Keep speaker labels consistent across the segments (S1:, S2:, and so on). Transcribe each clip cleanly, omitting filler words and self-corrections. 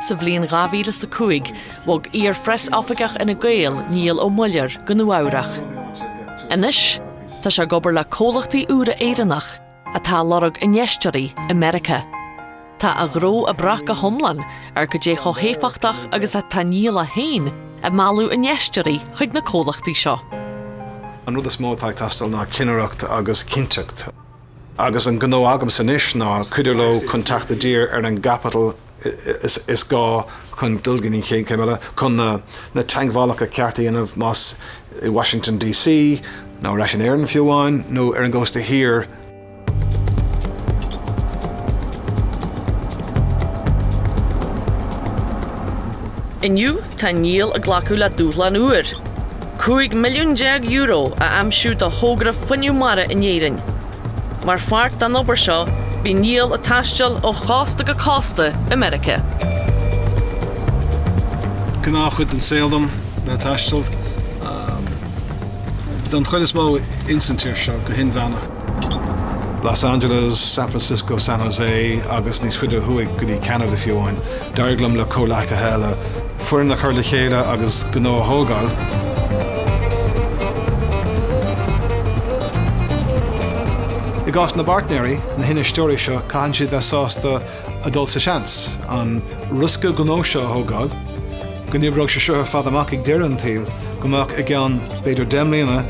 S1: Sa bhliain 2005, bhog iar-phreasoifigeach Fhine Gael, Niall Ó Muilleoir, go Nua Eabhrach. Anois, tá sé ag obair le comhlachtaí úra Éireannach atá ag lorg infheisteoirí i Meiriceá. Tá a ghnó ag brath go hiomlán ar cad é chomh héifeachtach agus atá Niall é féin ag mealladh infheisteoirí chuig na comhlachtaí seo.
S2: An rud is mó atá ag teastáil ná cinnireacht agus cinnteacht. Agus an gnó agamsa anois ná cuidiú leo chun teacht i dtír ar an gcaipiteal is gá chun dul go dtí an chéad chéim eile, chun na teagmhálacha cearta a dhéanamh, más i Washington DC nó ar ais in Éirinn fiú amháin, nó ar an gcósta thiar.
S1: Inniu, tá Niall ag glacadh le dúshlán úr, €15 milliún a aimsiú do thogra fuinneamh mara in Éirinn. Mar pháirt den obair seo, bhí Niall ag taisteal ó chósta go cósta i Meiriceá.
S2: Gnáthchuid den saol dom bheith ag taisteal, don chuid is mó insan tír seo, go hinmheánach. Los Angeles, San Francisco, San Jose agus níos faide ó thuaidh go dtí Ceanada fiú amháin. D'éirigh liom le comhleacaithe eile foireann a chur le chéile agus gnó a thógáil. I gcás na bpáirtnéirí, na hinfheisteoirí seo, caitheann siad bheith sásta a dul sa seans, an riosca gnó seo a thógáil, go n-oibreoidh sé seo ar fad amach ag deireadh an tsaoil, go mbeadh i gceann b'fhéidir 10 mbliana,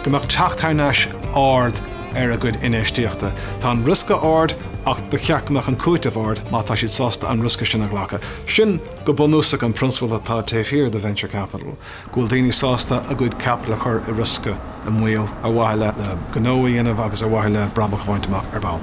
S2: go mbeadh teacht thar n-ais ard ar a gcuid infheistíochta. Tá an riosca ard ach ba cheart go mbeadh an cúiteamh ard má tá siad sásta an riosca sin a ghlacadh. Sin go bunúsach an prionsabal atá taobh thiar de venture capital, go bhfuil daoine sásta a gcuid caipitil a chur i riosca, i mbaol, ar mhaithe le gnó a dhéanamh agus ar mhaithe le brabach a bhaint amach ar ball.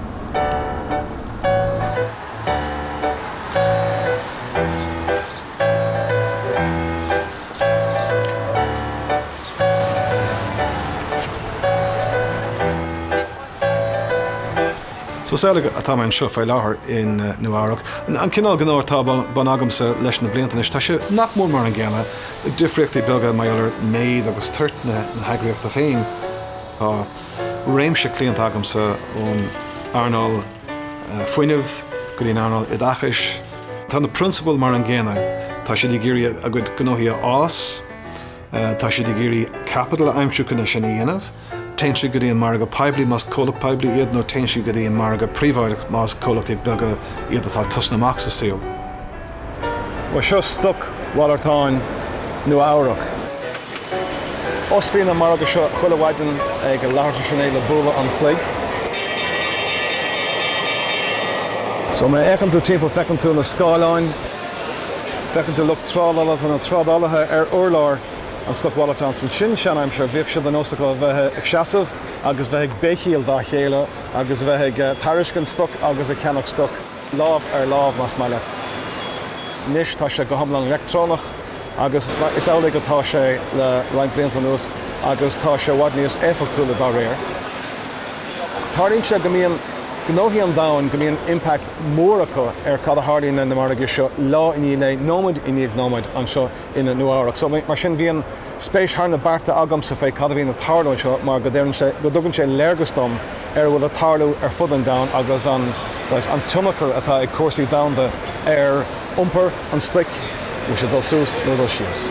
S2: So is amhlaidh atá mé anseo faoi láthair in Nua Eabhrac. An cineál gnó atá ar bun agamsa leis na blianta anois, tá sé nach mór mar an gcéanna, difríochtaí beaga mar gheall ar méid agus toirt na heagraíochta féin. Tá réimse cliant agamsa ón earnáil fuinnimh go dtí an earnáil oideachais. Tá na prionsabail mar an gcéanna, tá siad ag iarraidh a gcuid gnóthaí a fhás, tá siad ag iarraidh caipiteal a aimsiú chun é sin a dhéanamh. Téann siad go dtí an margadh poiblí más comhlacht poiblí iad nó téann siad go dtí an margadh príobháideach más comhlachtaí beaga iad atá ag tosnú amach sa saol. Bhuel, seo stocmhalartán Nua Eabhrac. Osclaíonn an margadh seo chuile mhaidin ag a leathuair tar éis a naoi le bualadh an chloig. So má fhéachann tú timpeall feiceann tú na scáileáin, feiceann tú lucht trádála, tá na trádálaithe ar urlár an stocmhalartán. San sin-seanaimsir bhíodh sé de nós acu a bheith ag seasamh agus bheith ag béicíl dá chéile agus a bheith ag tairiscint stoc agus ag ceannach stoc, lámh ar lámh más maith leat. Anois tá sé go hiomlán leictreonach agus is amhlaidh atá sé le roinnt blianta anuas agus tá sé i bhfad níos éifeachtúla dá réir. Tarlaíonn sé go mbíonn gnóthaí an domhain, go mbíonn impact mór acu ar cad a tharlaíonn ar na margaí seo lá i ndiaidh lae, nóiméad i ndiaidh nóiméid anseo in Nua Eabhrac. So, mar sin, bíonn spéis thar na bearta agamsa faoi cad a bhíonn ag tarlú anseo mar go deireann sé, go dtugann sé léargas dom ar a bhfuil ag tarlú ar fud an domhain agus an, saghas, an tionchar atá ag cúrsaí domhanda ar iompar an stoic, bhfuil sé ag dul suas nó ag dul síos.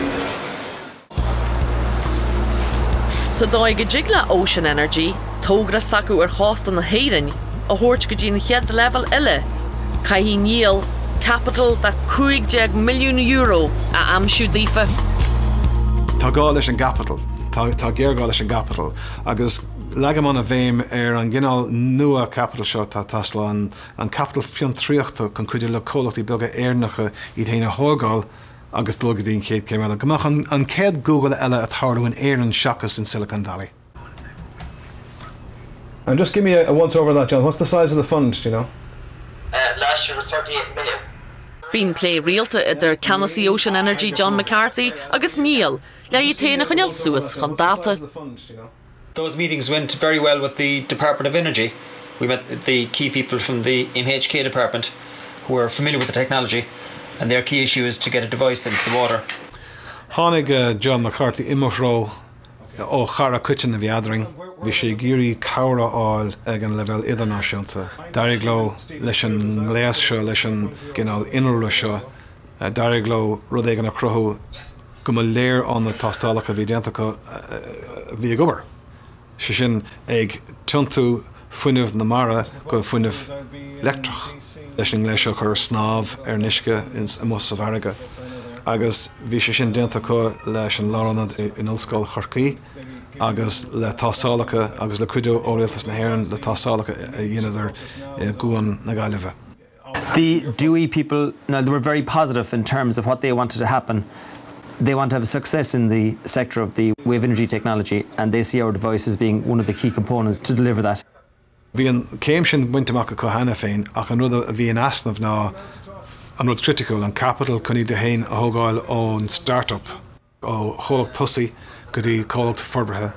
S1: Sa dóigh go dtig le Ocean Energy togra s'acu ar chósta na hÉireann a thabhairt go dtí an chéad leibhéal eile, caithfidh Niall caipiteal de €15 milliún a aimsiú daofa.
S2: Tá gá leis an gcaipiteal. Tá géarghá leis an gcaipiteal. Agus leagaim an-bhéim ar an gcineál nua caipitil seo atá ag teastáil, an caipiteal fiontraíochta chun cuidiú le comhlachtaí beaga Éireannacha iad féin a thógáil agus dul go dtí an chéad chéim eile. Go mbeadh an chéad Google eile ag tarlú in Éirinn seachas in Silicon Valley. And just give me a once over that, John. What's the size of the fund, do you know?
S3: Last year was 38 million.
S1: Bíonn plé rialta idir ceannasaí Ocean Energy John McCarthy agus Niall le iad féin a choinneáil suas chun dáta.
S3: Those meetings went very well with the Department of Energy. We met the key people from the MHK department who are familiar with the technology and their key issue is to get a device into the water.
S2: Tháinig John McCarthy i mo threo ó chara coiteann a bhí eadrainn. Bhí sé ag iarraidh cabhair a fháil ag an leibhéal idirnáisiúnta. D'éirigh leo leis an ngléas seo, leis an gcineál innealra seo. D'éirigh leo rud éigin a chruthú go mba léir ó na tástálacha a bhí déanta acu a bhí ag obair, sé sin ag tiontú fuinneamh na mara go fuinneamh leictreach leis an ngléas seo a chur ag snámh ar an uisce amuigh sa bhfarraige agus bhí sé sin déanta acu leis an lárionad in Ollscoil Chorcaí agus le tástálacha agus le cuidiú ó Rialtas na hÉireann le tástálacha a dheineadar i gCuan na Gaillimhe.
S3: The DOE people, now they were very positive in terms of what they wanted to happen. They want to have a success in the sector of the wave energy technology and they see our device as being one of the key components to deliver that.
S2: Bhí an céim sin bainte amach acu cheana féin ach an rud a bhí in easnamh ná an rud criticiúil, an caipiteal chun iad féin a thógáil ón start-up. ó chomhlacht tosaigh go dtí comhlacht forbartha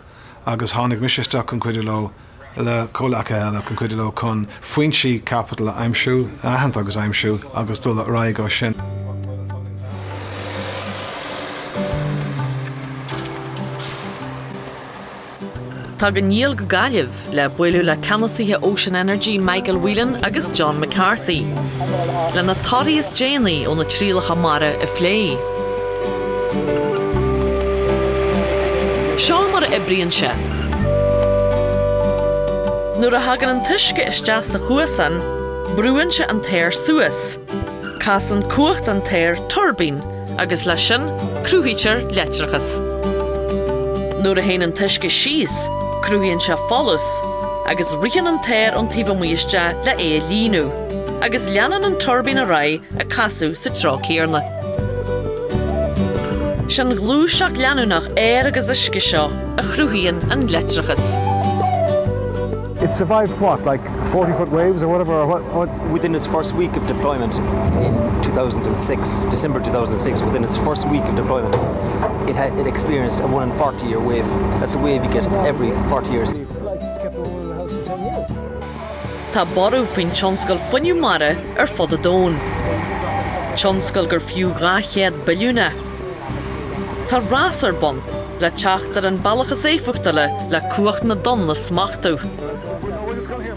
S2: agus tháinig mise isteach chun cuidiú leo, le comhleacaithe eile, chun cuidiú leo chun foinsí caipitil a aimsiú, a aithint agus a aimsiú agus dul ar aghaidh ó sin.
S1: Tagann Niall go Gaillimh le bualadh le ceannasaithe Ocean Energy Michael Whelan agus John McCarthy le na torthaí is déanaí ó na trialacha mara a phlé. Seo mar a oibríonn sé. Nuair a thagann an t-uisce isteach sa chuasán, brúann sé an t-aer suas. Casann cumhacht an t-aer tuirbín. agus leis sin cruthaítear leictreachas. Nuair a théann an t-uisce síos, cruthaíonn sé folús, agus ritheann an t-aer ón taobh amuigh isteach le é a líonadh, agus leanann an tuirbín ar aghaidh ag casadh sa treo céanna. Sin ghluaiseacht leanúnach aeir agus uisce seo a chruthaíonn an leictreachas.
S2: It survived what, like 40 foot waves or whatever? Or what, what?
S3: Within its first week of deployment in 2006, December 2006, within its first week of deployment, it, had, it experienced a 1 in 40 year wave. That's a wave you get every 40 years.
S1: Tá borradh faoin tionscal fuinneamh mara ar fud an domhain. Tionscal gur fiú 200 billiún é. Tá rás ar bun le teacht ar an bealach is éifeachtúla le cumhacht na dtonn a smachtú.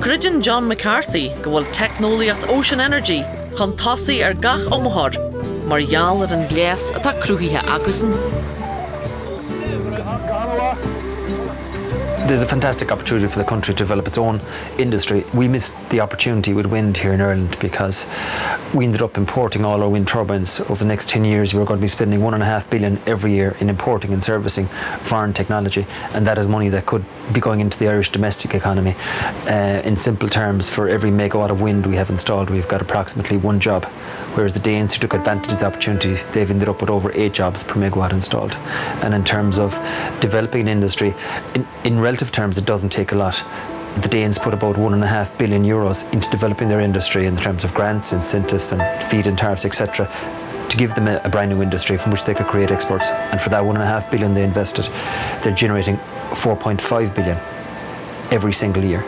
S1: Creideann John McCarthy go bhfuil teicneolaíocht Ocean Energy chun tosaigh ar gach iomaitheoir mar gheall ar an ghléas atá cruthaithe acusan.
S3: There's a fantastic opportunity for the country to develop its own industry. We missed the opportunity with wind here in Ireland because we ended up importing all our wind turbines. Over the next 10 years, we were going to be spending 1.5 billion every year in importing and servicing foreign technology, and that is money that could be going into the Irish domestic economy. Uh, in simple terms, for every megawatt of wind we have installed, we've got approximately one job. Whereas the Danes who took advantage of the opportunity, they've ended up with over eight jobs per megawatt installed. And in terms of developing an industry, in, in relative terms, it doesn't take a lot the Danes put about 1.5 billion euros into developing their industry in terms of grants, incentives and feed-in tariffs, etc., to give them a, a brand new industry from which they could create exports. And for that 1.5 billion they invested, they're generating 4.5 billion every single year.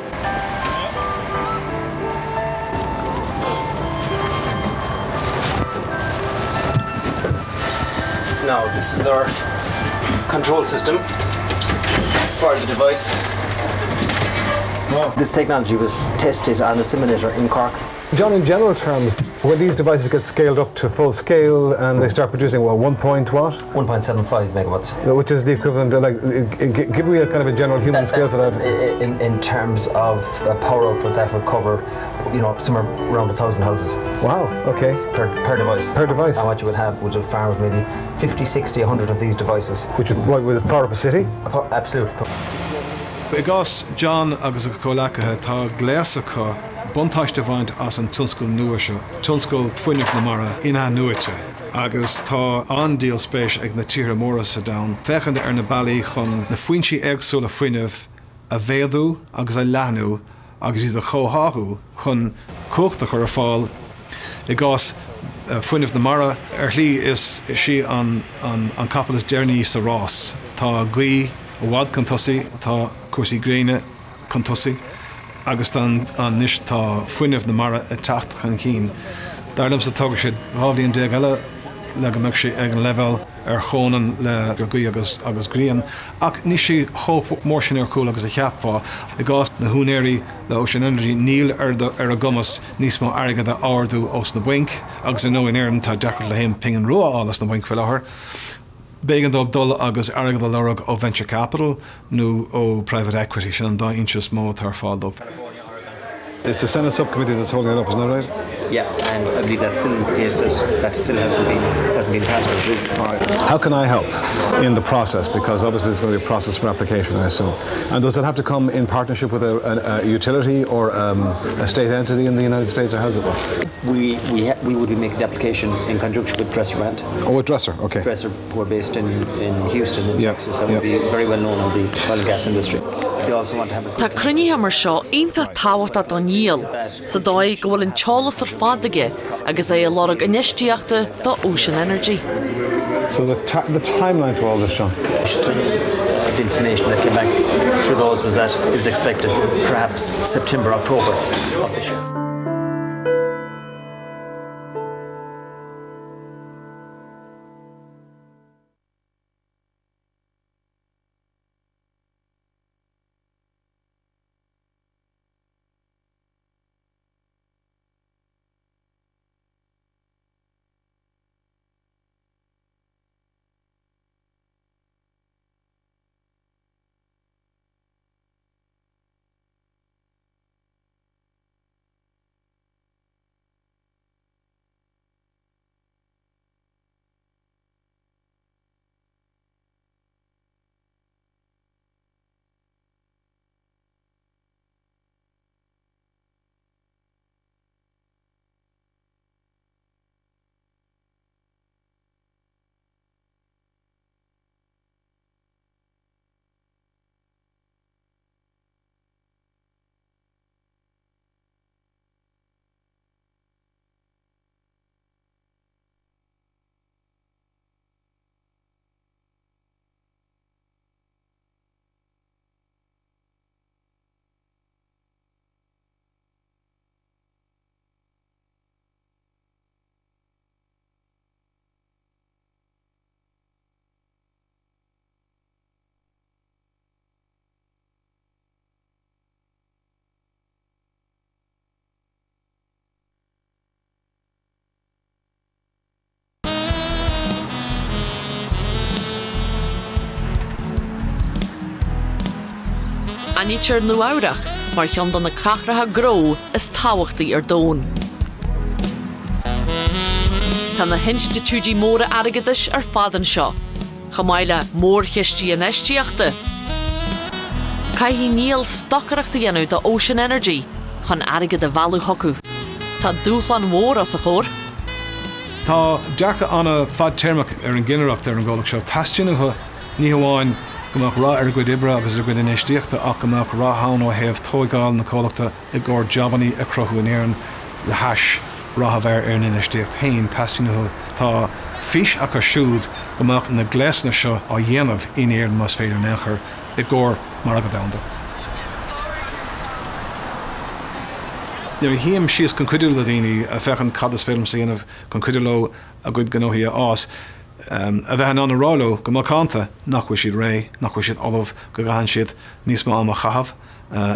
S3: Now, this is our control system for the device. This technology was tested on a simulator in Cork.
S2: John, in general terms, when these devices get scaled up to full scale and they start producing, well, 1 point what?
S3: 1.75 megawatts.
S2: Which is the equivalent, of, like, give me a kind of a general human that, scale for that.
S3: In, in terms of power output, that would cover, you know, somewhere around 1,000 houses.
S2: Wow, okay.
S3: Per, per device.
S2: Per device.
S3: And what you would have would a farm of maybe 50, 60, 100 of these devices.
S2: Which is what, would power up a city?
S3: Absolutely.
S2: I gcás John agus a chomhleacaithe, tá gléas acu buntáiste a bhaint as an tionscal nua seo, tionscal fuinnimh na mara in-athnuaite, agus tá an-díol spéise ag na tíortha móra sa domhan féachaint ar na bealaí chun na foinsí éagsúla fuinnimh a mhéadú agus a leathnú agus iad a chomhtháthú chun cumhacht a chur ar fáil i gcás fuinneamh na mara. Ar shlí, is í an capall is deireanaí sa rás. Tá gaoth i bhfad chun tosaigh, tá cúrsaí gréine chun tosaigh agus anois tá fuinneamh na mara ag teacht chun cinn. Dar liomsa, tógfaidh sé 12 bhliain eile. le go mbeadh sé ag an leibhéal ar chomhionann le gaoth agus agus grian, ach níl sé chomh mór sin ar chúl agus a cheapfá. I gcás na húinéirí le Ocean Energy, níl ar ar a gcumas níos mó airgead a ardú ós na bainc, agus ar ndóigh in Éirinn tá deacracht le haon pingin rua a fháil as na bainc faoi láthair. B'éigean dóibh dul agus airgead a lorg ó venture capital nó ó private equity, sin an dá fhoinse is mó atá ar fáil dóibh. It's the Senate subcommittee that's holding it up, isn't that right?
S3: Yeah, and I believe that's still the case. That still hasn't been hasn't been passed or approved.
S2: All right. How can I help in the process? Because obviously there's going to be a process for application, I assume. And does it have to come in partnership with a, a, a utility or um, a state entity in the United States, or how does it work?
S3: We we ha we would be making the application in conjunction with Dresser Grant.
S2: Oh, with Dresser, okay.
S3: Dresser, who are based in, in Houston, in yeah. Texas, that yeah. would be very well known in the oil and gas industry. They also want to have a
S1: Tá cruinnithe mar seo iontach tábhachtach do Niall, sa dóigh go bhfuil an t-eolas ar fad aige agus é ag lorg infheistíochta do Ocean Energy.
S2: So the, the timeline to all this, John?
S3: The information that came back through those was that it was expected perhaps September, October of this year.
S1: Aithnítear Nua Eabhrac mar cheann de na cathracha gnó is tábhachtaí ar domhan. Tá na hinstitiúidí móra airgeadais ar fad anseo, chomh maith le mórchistí infheistíochta. Caithfidh Niall stocaireacht a dhéanamh do Ocean Energy chun airgead a mhealladh chucu. Tá dúshlán mhór os a chomhair.
S2: Tá dearcadh an-fhadtéarmach ar an gcinnireacht ar an gcomhlacht seo. Teastaíonn uathu ní hamháin go mbeadh rath ar a gcuid oibre agus ar a gcuid infheistíochta ach go mbeadh rath ann ó thaobh tóigeáil na comhlachta i gcomhair jabannaí a chruthú in Éirinn le hais rath a bheith ar an infheistíocht féin. Teastaíonn uathu, tá fís acu siúd go mbeadh na gléasanna seo á dhéanamh in Éirinn más féidir in aon chor i gcomhair margadh domhanda. Nuair a shuím síos chun cuidiú le daoine ag féachaint cad is féidir liomsa a dhéanamh chun cuidiú leo a gcuid gnóthaí a fhás, a bheith in ann a rá leo go macánta nach bhfuil siad réidh, nach bhfuil siad ullamh, go gcaitheann siad níos mó ama a chaitheamh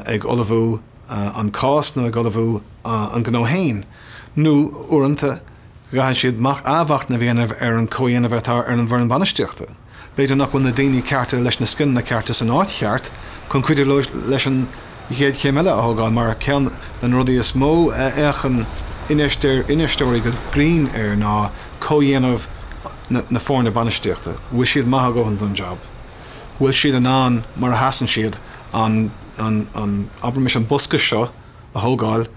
S2: ag ullmhú an cás nó ag ullmhú an gnó féin, nó uaireanta go gcaitheann siad athmhachnamh a dhéanamh ar an comhdhéanamh atá ar an bhfoireann bainistíochta. B'fhéidir nach bhfuil na daoine cearta leis na scileanna cearta san áit cheart chun cuidiú leo leis an gcéad chéim eile a thógáil, mar ceann de na rudaí is mó a fhéachann infheisteoirí go grinn air ná comhdhéanamh na foirne bainistíochta. Bhfuil siad maith a dhóthain don jab? Bhfuil siad in ann, mar a sheasann siad, an, an, abraimis, an bosca seo a thógáil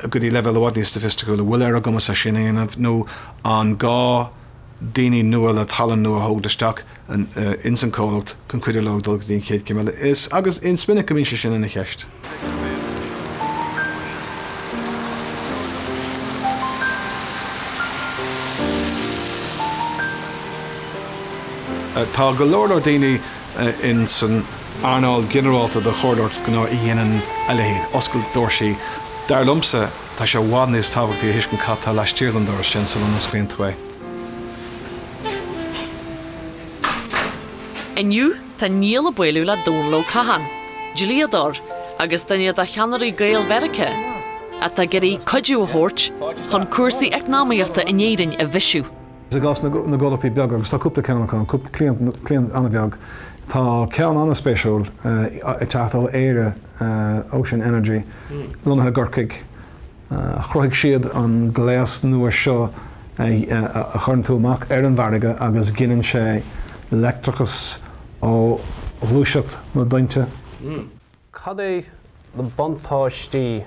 S2: go dtí leibhéal i bhfad níos soifisticiúla? Bhfuil ar a gcumas é sin a dhéanamh nó an gá daoine nua le tallann nua a thógaint isteach ins an comhlacht chun cuidiú leo dul go dtí an chéad chéim eile. Is agus is minic go mbíonn sé sin ina cheist. Tá go leor leor daoine ins an earnáil ghinearálta de chomhairleoireacht gnó a dhéanann a leithéid, oscailt doirsí. Dar liomsa, Tá sé i bhfad níos tábhachtaí a thuiscint cad tá laistiar den doras sin sula n-osclaíonn tú é.
S1: Inniu tá Niall ag bualadh le Dónal Ó Catháin, dlíodóir agus duine de cheannairí Gael-Mheiriceá atá ag iarraidh cuidiú a thabhairt chun cúrsaí eacnamaíochta in Éirinn a bhisiú.
S2: I gcás na gcomhlachtaí beaga, agus tá cúpla ceann acu, cúpla cliant an-bheag, tá ceann an-spéisiúil ag teacht ó Éire, Ocean Energy, lonnaithe i gCorcaigh. Chruthaigh siad an gléas nua seo a chuireann tú amach ar an bhfarraige agus gineann sé leictreachas ó ghluaiseacht na dtonnta.
S4: Cad é na buntáistí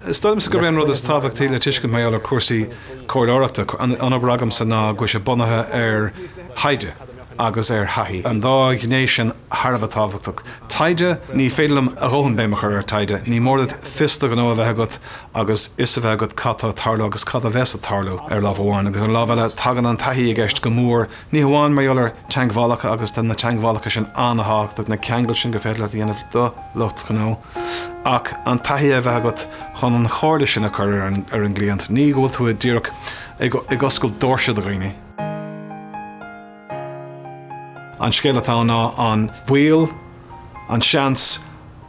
S2: Is dóigh liomsa gurb é an rud is tábhachtaí le tuiscint mar gheall ar chúrsaí comhairleoireachta, an obair agamsa ná go bhfuil sé bunaithe ar thaighde agus ar thaithí. An dá ghné sin thar a bheith tábhachtach. Taighde, ní féidir liom a dhóthain béim a chur ar taighde. Ní mór duit fios do ghnó a bheith agat agus fhios a bheith agat cad tá ag tarlú agus cad a bheas ag tarlú ar lámh amháin agus ar an lámh eile tagann an taithí i gceist go mór Ní hamháin mar gheall ar teagmhálacha agus tá na teagmhálacha sin an-thábhachtach, na ceangail sin gur féidir leat a dhéanamh do lucht gnó, ach an taithí a bheith agat chun an chomhairle sin a chur ar an gcliant. Ní go bhfuil tú díreach ag oscailt doirse do dhaoine. An scéal atá ann ná an baol, an seans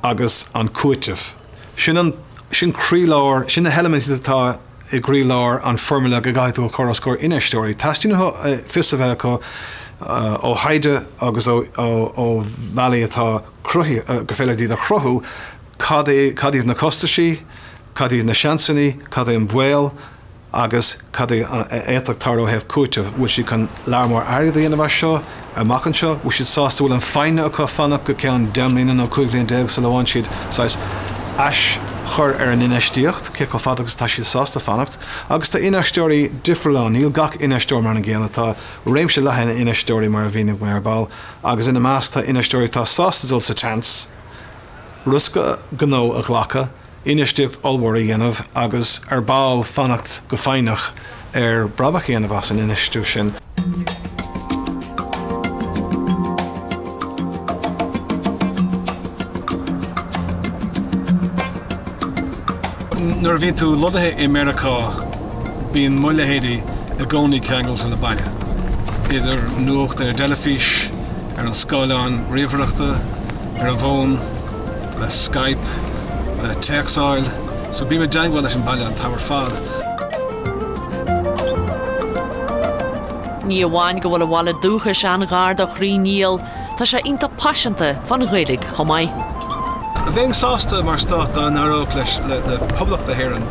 S2: agus an cúiteamh. Sin an, sin croílár, sin na heilimintí atá i gcroílár an foirmle go gcaithfidh tú a chur os comhair infheisteoirí. Teastaíonn uathu fios a bheith acu ó thaighde agus ó bhealaí atá cruthaithe, gur féidir iad a chruthú, cad é, cad iad na costaisí, cad iad na seansanna, cad é an baol agus cad é a fhéadfadh tarlú ó thaobh cúitimh. Bhfuil siad chun lear mór airgid a dhéanamh as seo amach anseo? Bhfuil siad sásta, bhfuil an foighne acu fanacht go ceann 10 mbliana nó 15 bhliain sula bhfaigheann siad saghas aschur ar an infheistíocht, cé chomh fada agus atá siad sásta fanacht. Agus tá infheisteoirí difriúil ann, níl gach infheisteoir mar an gcéanna, tá réimse leathan infheisteoirí mar a mhínigh mé ar ball, agus ina measc tá infheisteoirí atá sásta dul sa tseans, riosca gnó a ghlacadh, infheistíocht ollmhór a dhéanamh agus ar ball fanacht go foighneach ar brabach a dhéanamh as an infheistiú sin. Nuair a bhíonn tú lonnaithe i Meiriceá bíonn mo leithéidí i gcónaí ceangailte le baile, idir nuacht ar an dteilifís, ar an scáileán ríomhaireachta, ar an bhfón. le Skype, le téacsáil, so bím i dteagmháil leis an baile an t-am ar fad.
S1: Ní amháin go bhfuil a bhaile dúchais an-ghar do chroí Niall, tá sé iontach paiseanta fán Ghaeilge chomh maith.
S2: Bheinn sásta mar stát dá n-éireodh leis le Poblacht na hÉireann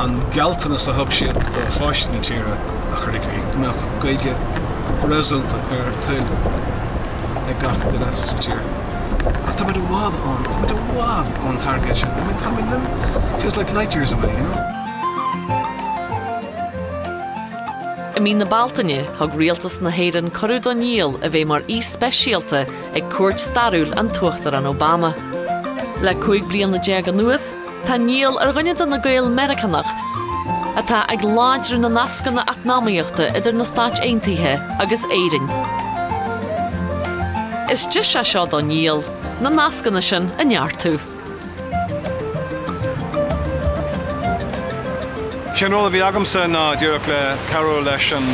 S2: an gealltanas a thug siad do pháistí na tíre a chur i gcrích, go mbeadh Gaeilge réasúnta ar a dtoil ag gach duine sa tír. Ach tá muid i bhfad ón, tá muid i bhfad ón targaid sin. I mean, tá muid, feels like light years away, you know?
S1: I mí na Bealtaine, thug Rialtas na hÉireann cuireadh do Niall a bheith mar aoi speisialta ag cuairt stairiúil an tUachtarán Obama. Le 15 bliana anuas, Tá Niall ar dhuine de na Gaeil Meiriceánach atá ag láidriú na nascanna eacnamaíochta idir na Stáit Aontaithe agus Éirinn. Is deis é seo do Niall na nascanna sin a neartú.
S2: Sé an ról a bhí agamsa ná díreach le cabhrú leis an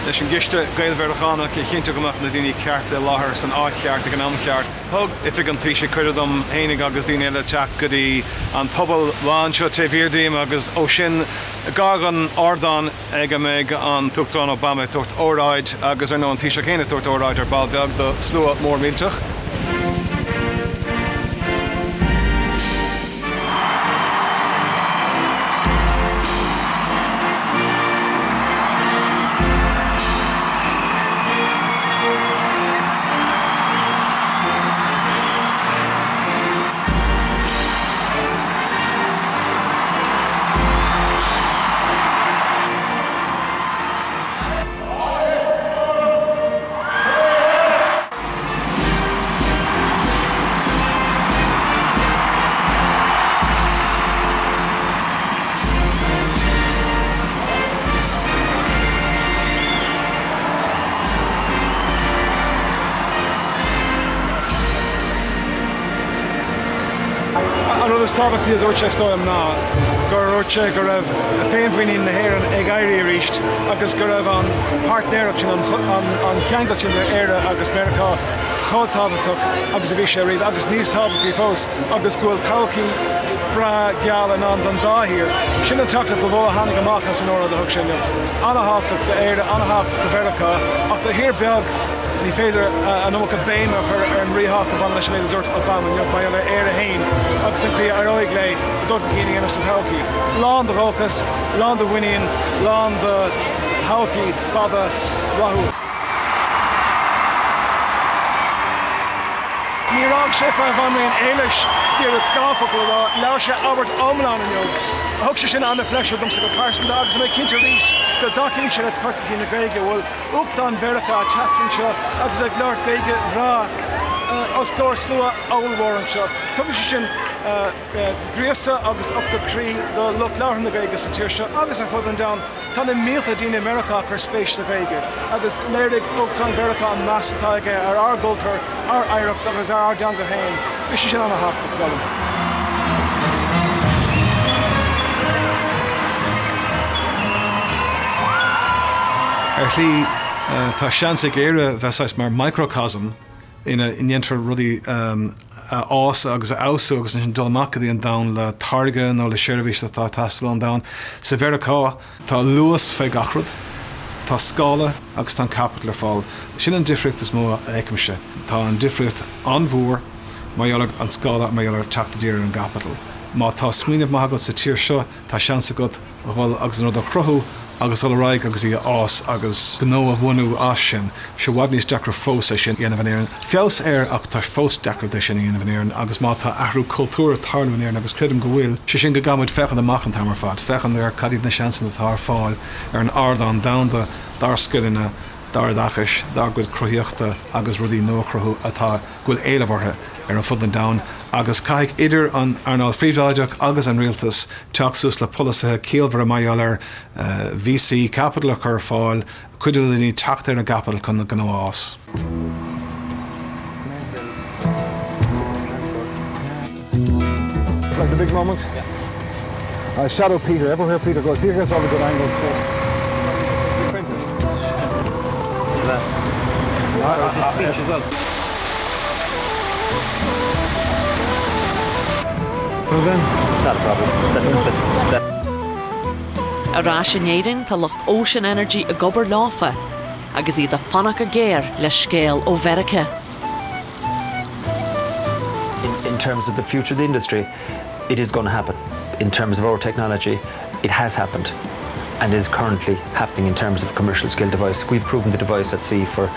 S2: leis an gCiste Gael-Mheiriceánach a chinntiú go mbeadh na daoine cearta i láthair san áit cheart ag an am ceart. Thug Oifig an Taoisigh cuireadh dom fhéinig agus daoine eile teacht go dtí an puball bán seo taobh thiar díom agus ó sin gar don ardán ag a mbeidh an tUachtarán Obama ag tabhairt óráid agus ar ndóigh an Taoiseach féin ag tabhairt óráid ar ball beag do slua mór millteach. An rud is tábhachtaí a dúirt sé is dóigh liom ná gur dhúirt sé go raibh féinmhuinín na hÉireann ag éirí arís agus go raibh an páirtnéireacht sin, an cheangal sin idir Éire agus Meiriceá chomh tábhachtach agus a bhí sé riamh agus níos tábhachtaí fós agus go bhfuil todhchaí breá geal i ndán don dá thír. Sin an teachtaireacht ba mhó a tháinig amach as an óráid a thug sé inniu. Ana-thábhachtach d'Éire, ana-thábhachtach do Mheiriceá ach do thír beag, Ní féidir an iomarca béime a chur ar an ríthábhacht a bhaineann leis an méid a dúirt Obama inniu mar gheall ar Éire féin agus an chaoi ar éirigh léi dul chun cinn a dhéanamh sa todhchaí. Lán de dhóchas, lán de mhuinín, lán de thodhchaí fada rathúil. Níor fhág sé fán Bhanríon Éilis díreach 2 focal a rá, labhair sé abairt iomlán inniu. Thug sé sin an-phléisiúr domsa go pearsanta agus tá mé cinnte arís go dtacaíonn sé le cur chun cinn na Gaeilge. Bhfuil Uachtarán Mheiriceá ag teacht anseo agus ag labhairt Gaeilge bhreá os comhair slua ollmhór anseo. Tugann sé sin gríosadh agus uchtach croí do lucht labhartha na Gaeilge sa tír seo agus ar fud an domhain. Tá na mílte daoine i Meiriceá ag cur spéis sa Ghaeilge agus léirigh Uachtarán Mheiriceá an meas atá aige ar ár gcultúr, ár oidhreacht agus ar ár dteanga féin. Bhí sé sin an-thábhachtach dom. Ar shlí, tá seans ag Éire bheith saghas mar microcosm ina ndéantar rudaí a fhás agus a fheabhsú agus ansin dul amach go dtí an domhan le táirge nó le seirbhís atá ag teastáil ón domhan. Sa Mheiriceá, tá luas fé gach rud, tá scála agus tá an caipiteal ar fáil. Sin an difríocht is mó a fheicimse. Tá an difríocht an-mhór mar gheall ar an scála, mar gheall ar teacht i dtír ar an gcaipiteal. Má tá smaoineamh maith agat sa tír seo, tá seans agat a dhul agus an rud a chruthú agus dul ar aghaidh agus í a fhás agus gnó a bhunú as sin. Sé i bhfad níos deacra fós é sin a dhéanamh in Éirinn. Feabhas air ach tá fós deacracht é sin a dhéanamh in Éirinn agus má tá athrú cultúir ag tarlú in Éirinn agus creidim go bhfuil, sé sin go gcaithfidh muid féachaint amach an t-am ar fad, féachaint ar cad iad na seansanna atá ar fáil ar an ardán domhanda dár scileanna, dár oideachais, dár gcuid cruthaíochta agus rudaí nua a chruthú atá, go bhfuil éileamh orthu ar fud an domhain agus caithfidh idir an earnáil phríobháideach agus an rialtas teacht suas le polasaithe ciallmhara mar gheall ar VC capital a chur ar fáil, cuidiú le daoine teacht ar an gcaipiteal chun a ngnó a fhás. Like the big moment? Yeah. Shadow Peter, everywhere Peter goes, Peter gets all the good angles. So.
S3: Is that? So is speech as well.
S2: Well then.
S3: Not a problem. That's, that's, that.
S1: Ar ais in Éirinn tá lucht Ocean Energy ag obair leofa agus iad ag fanacht go géar le scéal ó Mheiriceá.
S3: In, in terms of the future of the industry, it is going to happen. In terms of our technology, it has happened and is currently happening in terms of commercial scale device. We've proven the device at sea for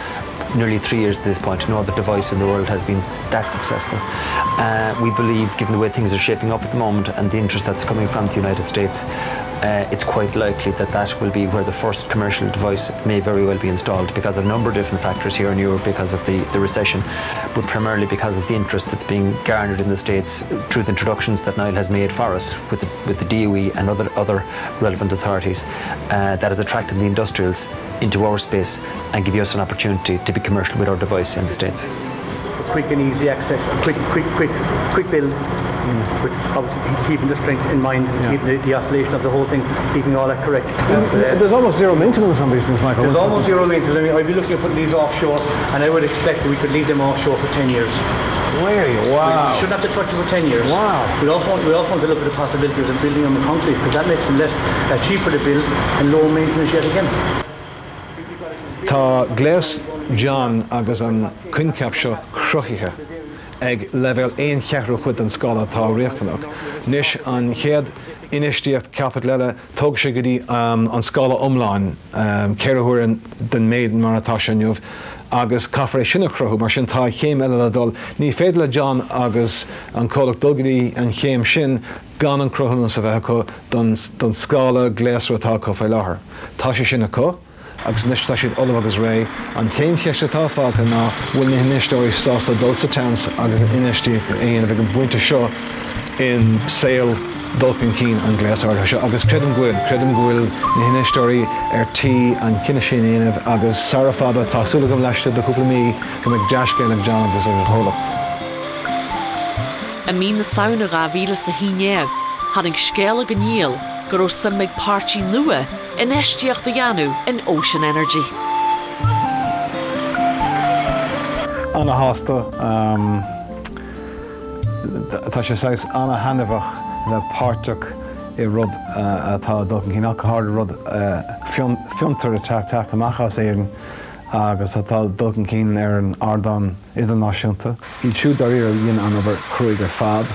S3: nearly three years at this point. No other device in the world has been that successful. Uh, we believe, given the way things are shaping up at the moment and the interest that's coming from the United States, uh, it's quite likely that that will be where the first commercial device may very well be installed because of a number of different factors here in Europe because of the, the recession, but primarily because of the interest that's being garnered in the States through the introductions that Niall has made for us with the, with the DOE and other, other relevant authorities uh, that has attracted the industrials into our space and give us an opportunity to be commercial with our device in the States.
S5: Quick and easy access, a quick, quick, quick, quick build, mm. with obviously keeping the strength in mind, yeah. keeping the, the oscillation of the whole thing, keeping all that correct.
S2: There's almost zero maintenance on these things, Michael.
S5: There's almost zero maintenance. I mean, I'd be looking at putting these offshore, and I would expect that we could leave them offshore for 10 years.
S2: Really? Wow.
S5: We shouldn't have to touch them for 10 years.
S2: Wow.
S5: We also want, we also want to look at the possibilities of building them in concrete, because that makes them less uh, cheaper to build and lower maintenance yet again.
S2: Tá gléas John agus an coincheap seo cruthaithe ag leibhéal aon cheathrú cuid den scála atá riachtanach. Anois an chéad infheistíocht caipitil eile, tógfaidh sé go dtí an scála iomlán, 4 huaire den méid mar atá sé inniu, agus caithfear é sin a chruthú. Mar sin tá céim eile le dul. Ní féidir le John agus an comhlacht dul go dtí an chéim sin gan an cruthúnas a bheith acu don scála gléasra atá acu faoi láthair. Tá sé sin acu agus anois tá siad ullamh agus réidh. An t-aon cheist atá fágtha ná bhfuil na hinfheisteoirí sásta dul sa tseans agus an infheistíocht a dhéanamh ag an bpointe seo in saol dul chun cinn an ghléas áirithe seo agus creidim go bhfuil. Creidim go bhfuil na hinfheisteoirí ar tí an cinneadh sin a dhéanamh agus sara fada, tá súil agam laistigh de chúpla mí, go mbeidh dea-scéal ag John agus ag a chomhlacht.
S1: I mí na Samhna 2011, tháinig scéala go Niall go raibh suim ag páirtí nua infheistíocht a dhéanamh in Ocean Energy.
S2: Ana-shásta. Tá sé saghas ana-thaitneamhach bheith páirteach i rud atá ag dul chun cinn, ach go háirid rud fiontar atá ag teacht amach as Éirinn agus atá ag dul chun cinn ar an ardán idirnáisiúnta. Iad siúd dáiríre a dhein an obair chruaidh ar fad,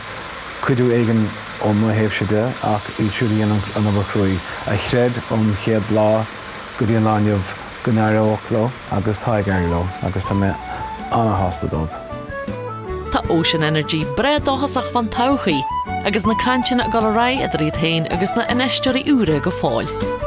S2: cuidiú éigin ó mo thaobhse de, ach iad siúd a dhein an obair chruaidh, a chreid ón chéad lá go dtí an lá inniu go n-éireodh leo agus tá ag éirí leo agus tá mé ana-shásta dóibh.
S1: Tá Ocean Energy breá dóchasach fán todhchaí agus na cainteanna ag dul ar aghaidh idir iad féin agus na infheisteoirí úra go fóill.